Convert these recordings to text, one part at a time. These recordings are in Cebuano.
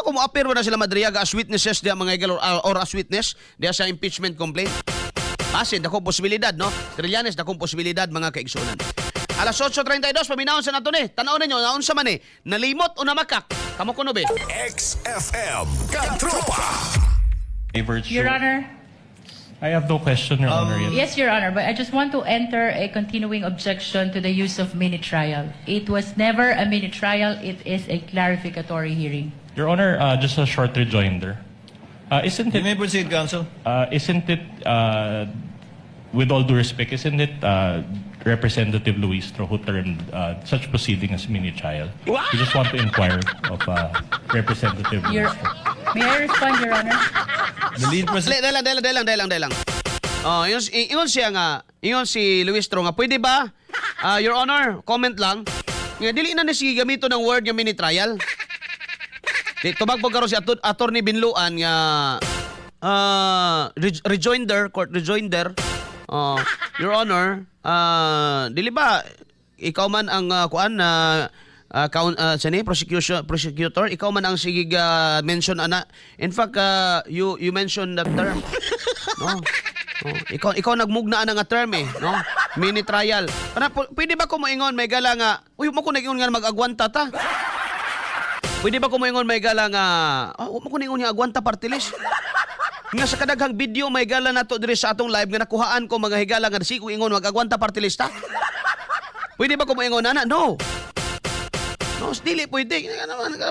Ano kung mo-appear na sila Madriaga as witnesses diya, mga higala, or as witness diya sa impeachment complaint? Basin, dakong posibilidad, no? Trillanes, dakong posibilidad, mga kaigsunan. Alas 8:32, paminawon sa nato ni. Tanaw ninyo, naunsa man eh. Nalimot o namakak? Kamo kuno be? XFM Katropa. Virtue. Your Honor, I have no question, Your Honor. Yet. Yes, Your Honor, but I just want to enter a continuing objection to the use of mini trial. It was never a mini trial, it is a clarificatory hearing. Your Honor, just a short rejoinder. Isn't You it may proceed, counsel. Isn't it, with all due respect, isn't it Representative Luistro who termed such proceeding as mini trial? We just want to inquire of Representative Luistro. May I respond, Your Honor? The lead Dali, dali lang, dali lang, dali lang, dali lang. Oh, ingon siya nga, ingon si Luistro nga, pwede ba? Ah, Your Honor, comment lang. Nga dili na ni sige gamito ng word nga mini trial. Di tubag po karon si Attorney Binluan nga rejoinder, court rejoinder. Oh, Your Honor, dili ba ikaw man ang kuan na sani, prosecution prosecutor, ikaw man ang sige mention ana. In fact, you you mentioned that term, no? Oh, ikaw ikaw nagmugna ana nga term eh, no? Mini trial. Para pwede ba ko moingon may gala nga, uy, mo ko nag-ingon nga mag-agwanta ta? Pwede ba ko moingon may gala nga, oh, mo ko ningon nga agwanta party list? Nga sa kadaghang video may gala nato diri sa atong live nga nakuhaan ko, mga higala, nga si ko ingon mag-agwanta party list ta? Pwede ba ko moingon ana? No. No, dili pwede.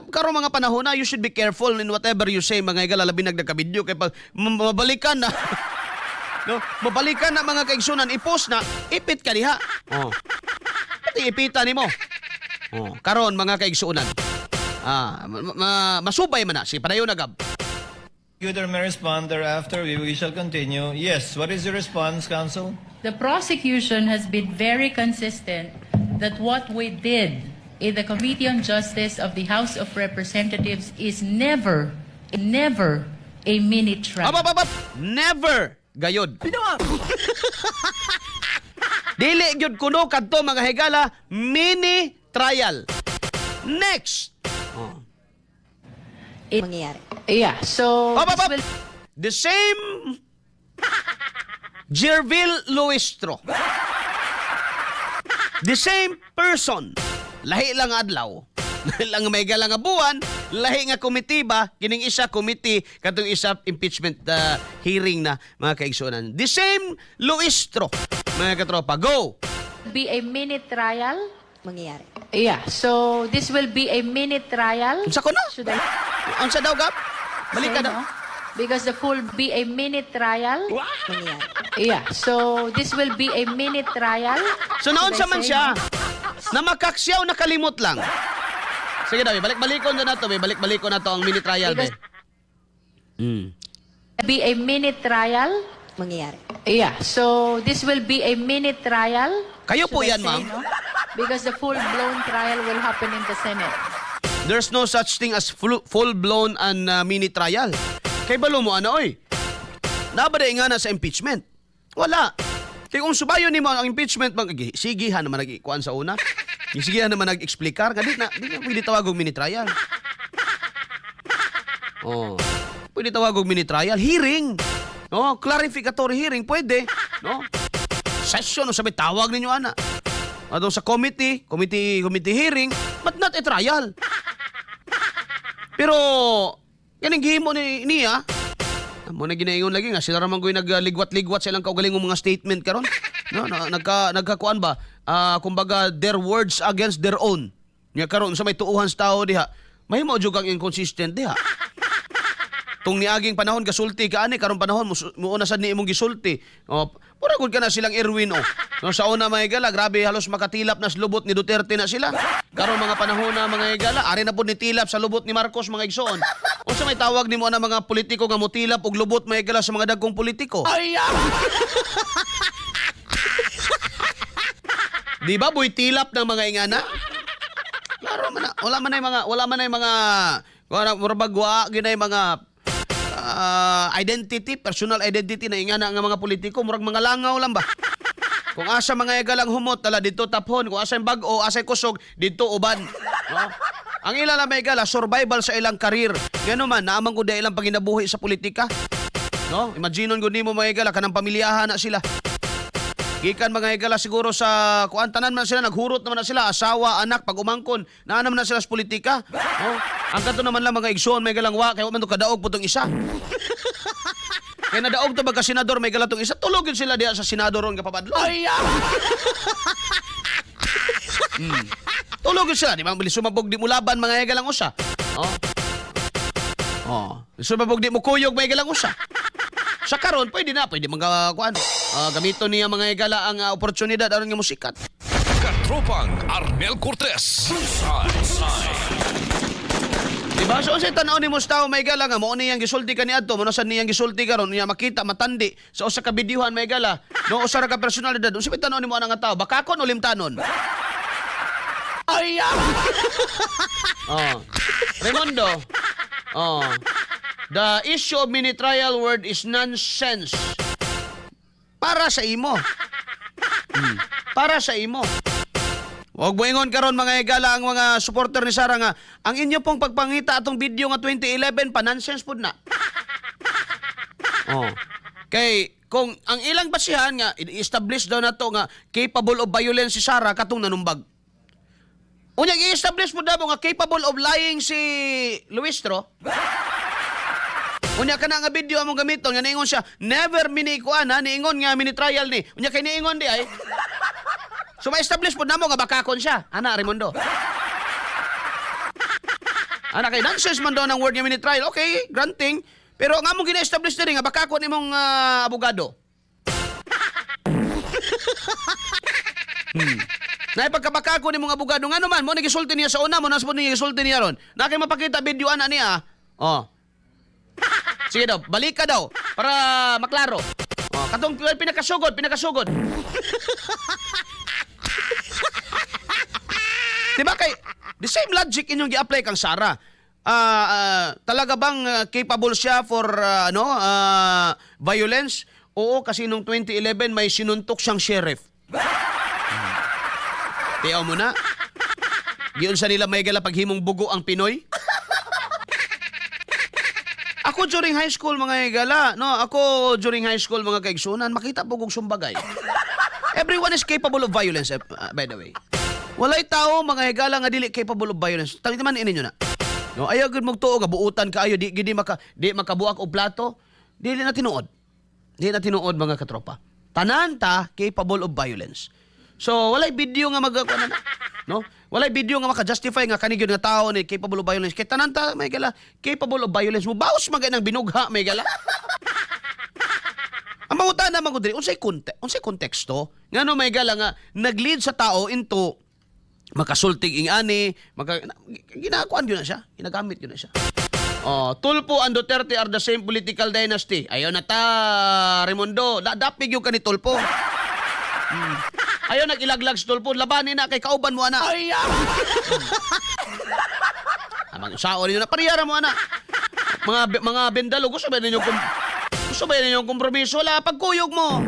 Karon mga panahon na, you should be careful in whatever you say, mga higala, labi nagka-video kay pag mabalikan na. No, mabalikan na, mga kaigsunan, i-post na, ipit ka diha. Oh. Pati ipita nimo. Oh, karon, mga kaigsunan. Ah, masubay man na si padayon na gab. Prosecutor may respond. Thereafter, we shall continue. Yes, what is your response, counsel? The prosecution has been very consistent that what we did in the Committee on Justice of the House of Representatives is never, never a mini trial. Ab, ab, ab, ab. Never gayod. Dili gyud kuno kadto, mga higala, mini trial. Next. Oh. Mangyayari. Yeah, so Ab, ab, this ab. will The same Jervil Luistro. The same person. Lahi lang adlaw. Lahi lang may nga buwan, lahi nga komite ba, kining isa committee, katong isa impeachment hearing na, mga kaigsuonan. The same Luistro. Mga katropa, go! Be a mini trial. Mangyayari. Yeah, so this will be a mini trial. Unsa ko na? Should I Unsa daw, Gab? Balik ka say daw. no? Because the full be a mini trial. Mangyayari. Yeah, so this will be a mini trial. So naunsa Should I man say siya? no? Namakak siya o nakalimot lang? Sige daw, balik-balikon na nato, balik-balikon na to ang mini trial, be. Be a mini trial. Mangyayari. Yeah, so this will be a mini trial. Kayo po Should I yan, say ma'am. no? Because the full-blown trial will happen in the Senate. There's no such thing as full-blown and mini trial. Kay balo mo ano oy. Nabada nga na sa impeachment? Wala. Kay kung subayon nimo ang impeachment mag sigihan naman nag-kuan sa una. Sigihan naman nag-explicar ka di na pwede tawag og mini trial. Oh. Pwede tawag og mini trial, hearing. No, clarificatory hearing pwede, no? Session o sabi tawag ninyo ana. Ato sa committee hearing, but not a trial. Pero kaning gihimo ni niya, mo na ginaingon lagi nga sila ra man goy nagligwat-ligwat sa ilang kaugalingong mga statement karon. No, na, nagkakuan ba? Ah, kumbaga their words against their own. Nya karon sa may tuuhan sa tao diha, mahimo jud kang inconsistent diha. Tung niaging panahon gasulti ka ani, karon panahon muuna sad ni imong gisulti. Oh, pura gud ka na silang Erwin oh. No, sa una, mga higala, grabe halos makatilap na sa lubot ni Duterte na sila. Karon mga panahon na, mga higala, ari na pud ni tilap sa lubot ni Marcos, mga igsoon. Unsa may tawag nimo ana mga politiko nga motilap og lubot, mga higala, sa mga dagkong politiko? Di ba boy tilap ng mga ingana? Klaro man na, wala man na yung mga wala mura wa gyud mga identity, personal identity na ingana nga mga politiko, murag mga langaw lang ba? Kung asa mga galang humot, tala dito taphon. Kung asa yung bag-o, asa yung kusog, dito uban. No? Ang ila lang, mga higala, survival sa ilang career. Ngano man, naa man gud ilang panginabuhi sa politika. No? Imaginon gud nimo, mga higala, kanang pamilyahan na sila. Gikan, mga higala, siguro sa kuan, tanan man sila naghurot naman na sila, asawa, anak, pag umangkon, naa naman na sila sa politika. No? Ang kato naman lang, mga igsoon, may galang wa kay wa man to kadaog putong isa. Kaya nadaog to magka senador, may galatong isa, tulog yun sila diha sa senador ron kapabadlo. Ay! Tulog yun sila, di ba? Sumabog di mo laban, mga higalang usa. Oh. Oh. Sumabog di mo kuyog, mga higalang usa. Sa karon pwede na, pwede mga kuan. Gamiton niya, mga higala, ang oportunidad aron nga musikat. Katropang Arnel Cortez. Di ba? So unsay tan-aw nimo sa tao, may gala, nga mao niyang gisulti kaniadto, mo na sad niyang gisulti karon niya makita matandi sa usa ka videohan, may gala, no, usa ra ka personalidad. Unsa may tan-aw nimo ana nga tao? Bakakon o limtanon? Ay! Oh. Raimundo. Oh. The issue of mini trial word is nonsense. Para sa imo. Para sa imo. Huwag mo ingon karon, mga higala, ang mga supporter ni Sara nga ang inyo pong pagpangita atong video nga 2011 pa, nonsense pud na. Oh. Kay kung ang ilang basihan nga i-establish daw nato nga capable of violence si Sara katong nanumbag. Unya i-establish mo daw nga capable of lying si Luistro. Unya kana nga video among gamiton nga niingon siya never mini kuan ha, niingon nga mini trial ni. Unya kay niingon di ay. So ma-establish po namo nga bakakon siya. Ana, Raimundo. Ana kay nonsense man daw ng word nga mini trial. Okay, granting. Pero ang among gina-establish diri nga bakakon imong abogado. Na pagkabakako ni mong abogado, ngano man mo gisulti niya sa una, mo nas mo niya gisulti niya ron. Na kay mapakita video ana niya. Oh. Sige daw, balik ka daw para maklaro. Oh, katong pinakasugod, pinakasugod. Di ba kay the same logic inyong gi-apply kang Sara. Talaga bang capable siya for ano violence? Oo, kasi nung 2011 may sinuntok siyang sheriff. Tiyaw mo na. Giyon sa nila may gala paghimong bugo ang Pinoy. Ako during high school, mga higala, no, ako during high school, mga kaigsunan, makita po kong sumbagay. Everyone is capable of violence, eh, by the way. Walay tao, mga higala, nga dili capable of violence. Tama man inyo na. No, ayaw gud magtuo nga buutan kaayo, di gid di makabuak og plato, dili na tinuod. Di na tinuod, mga katropa. Tanan ta capable of violence. So walay video nga mag na, no? Walay video nga maka-justify nga kani gyud nga tao ni capable of violence. Kay tanan ta may gala capable of violence. Mubaos man ng binugha, may gala. Ang mangutana man ko diri, unsay konteksto ngano may gala nga nag-lead sa tao into makasultig ing ani, maka ginakuan gyud na siya, ginagamit gyud na siya. Oh, Tulfo and Duterte are the same political dynasty. Ayaw na ta, Raimundo. Dapig yung ka ni Tulfo. Ayaw nag-ilaglag si Tulfo. Labanin na kay kauban mo ana. Ay! Amang sao ninyo na pariyara mo ana. Mga bendalo, gusto ba ninyo kompromiso? Wala pagkuyog mo. Oh.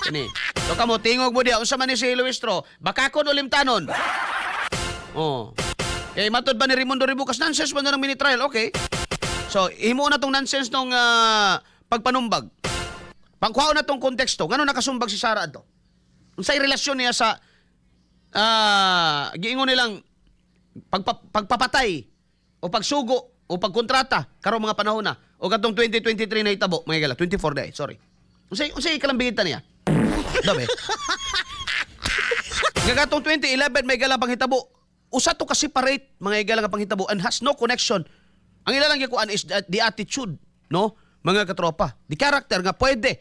Kini. So kamo tingog mo diha unsa man ni si Luistro, bakakon o limtanon? Oh. Kay matod ba ni Raimundo Rebucas, nonsense man na ng mini trial, okay. So, himo na tong nonsense nung pagpanumbag. Pangkuhaon na tong konteksto, ngano nakasumbag si Sara adto? Unsay relasyon niya sa giingon nilang pagpapatay o pagsugo o pagkontrata karong mga panahon na o katong 2023 na itabo, mga gala, 24 day, sorry. Unsay kalambigitan niya? Dabe. Nga katong 2011 may gala panghitabo. Usa to ka separate, mga higala, nga panghitabo and has no connection. Ang ila lang gikuan is the attitude, no? Mga katropa, the character nga pwede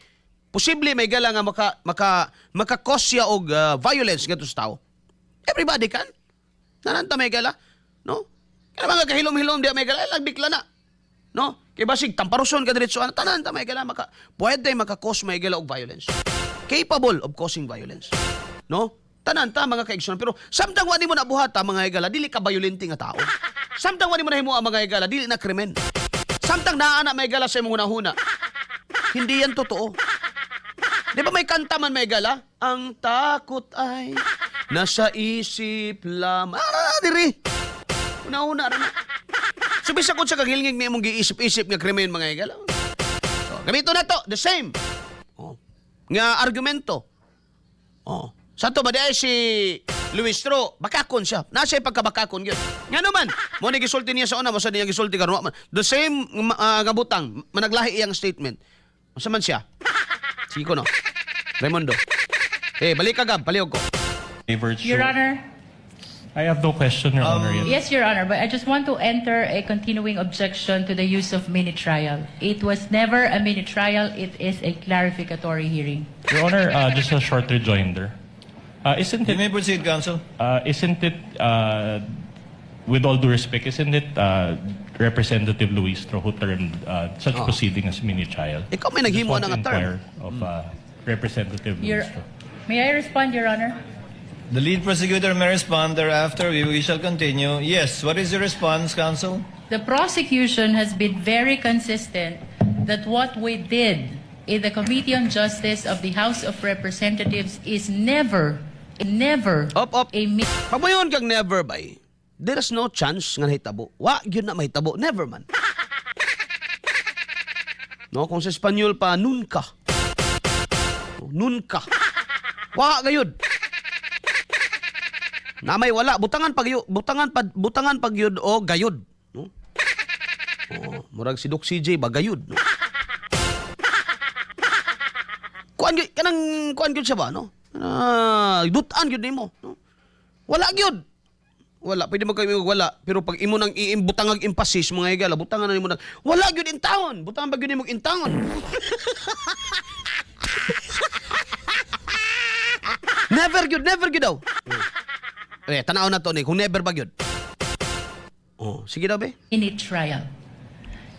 posible may gala nga maka siya og violence ngadto sa tao. Everybody can. Nananta may gala, no? Kaya mga kahilom-hilom di may gala, lagbikla na. No? Kay basig tamparuson ka diretso ana, tanan ta may gala maka pwede maka-cause may gala og violence. Capable of causing violence. No? Tanan ta, mga kaigsunan, pero samtang wa nimo na buhata, mga higala, dili ka violente nga tao. Samtang wa nimo nahimo ang mga higala, dili na krimen. Samtang naa na may gala sa imong hunahuna, hindi yan totoo. Di ba may kanta man, may gala? Ang takot ay nasa isip lamang. Ah, diri. Una-una ra na. So bisa kung sa kagilngig ni imong giisip-isip nga krimen, mga higala. So, gamito na to, the same. Oh. Nga argumento. Oh. Sa to ba di ay si Luistro, bakakon siya. Nasa pagkabakakon gyud. Nga naman, mo ni gisulti niya sa una, mo sa niya gisulti karon. Wa man. The same nga butang, managlahi iyang statement. Unsa man siya? Sige ko no. Raimundo. Eh, balik ka gab, palihog ko. Virtue. Your Honor, I have no question, Your Honor. Yet. Yes, Your Honor, but I just want to enter a continuing objection to the use of mini trial. It was never a mini trial, it is a clarificatory hearing. Your Honor, just a short rejoinder. Isn't You it may proceed, counsel. Isn't it, with all due respect, isn't it Representative Luistro who termed such proceeding as mini trial? Ikaw may I just naghimo want na to nga term. inquire of Representative Luistro. May I respond, Your Honor? The lead prosecutor may respond thereafter. We shall continue. Yes, what is your response, counsel? The prosecution has been very consistent that what we did in the Committee on Justice of the House of Representatives is never, never Op, op. a mini Pamuyon kang never bay. There is no chance nga nahitabo. Wa gyud na mahitabo, never man. No, kung sa Espanyol pa, nunca. Nunca. Wa gayud. Na may wala, butangan pag butangan pa butangan pag yun o gayud, no? Oh, murag si Doc CJ ba gayud, no? Kuan gyud kanang kuan gyud siya ba, no? Ah, dutan gyud nimo, no? Wala gyud. Wala, pwede mo kayo wala, pero pag imo nang iimbutangag emphasis, mga higala, butangan na nimo nang wala gyud in town, butangan ba gyud nimo in town. Never gyud, never gyud daw. Eh, tanaw na to ni kung never ba gyud. Oh, sige daw be. mini trial.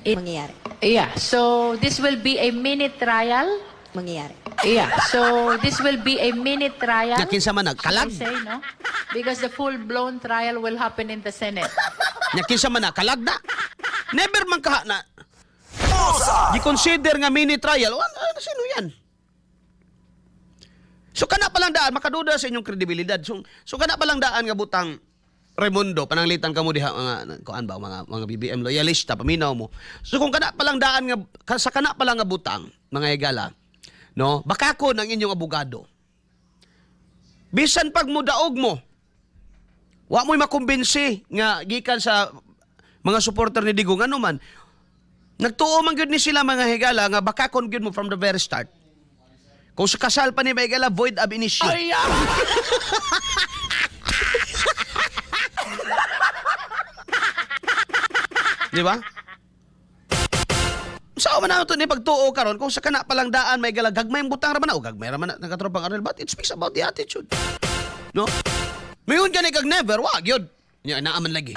Mangyayari. Yeah, so this will be a mini trial. Mangyayari. Yeah, so this will be a mini trial. Nga kinsa man nagkalag? Should I say, no? Because the full-blown trial will happen in the Senate. Nya kinsa man nakalag na. Never man kaha na. Gi-consider nga mini trial. O, ano, sino yan? So kana palang daan makaduda sa inyong kredibilidad. So kana palang daan nga butang, Raimundo, pananglitan kamo diha mga kuan ba mga BBM loyalista, paminaw mo. So kung kana palang daan nga sa kana palang nga butang, mga higala, no? Baka ko ng inyong abogado. Bisan pag mudaog mo, wa mo'y makumbinsi nga gikan sa mga supporter ni Digong, ano man, nagtuo man gyud ni sila, mga higala, nga bakakon gyud mo from the very start. Kung sa kasal pa ni mga higala, void ab initio. Di ba? Sa man na ni pagtuo karon kung sa kana palang daan may gala, gagmay ang butang ra man na o gagmay ra man na, nakatropang Arnel, but it speaks about the attitude. No? Mayon gani kag never, wa gyud. Nya naa man lagi.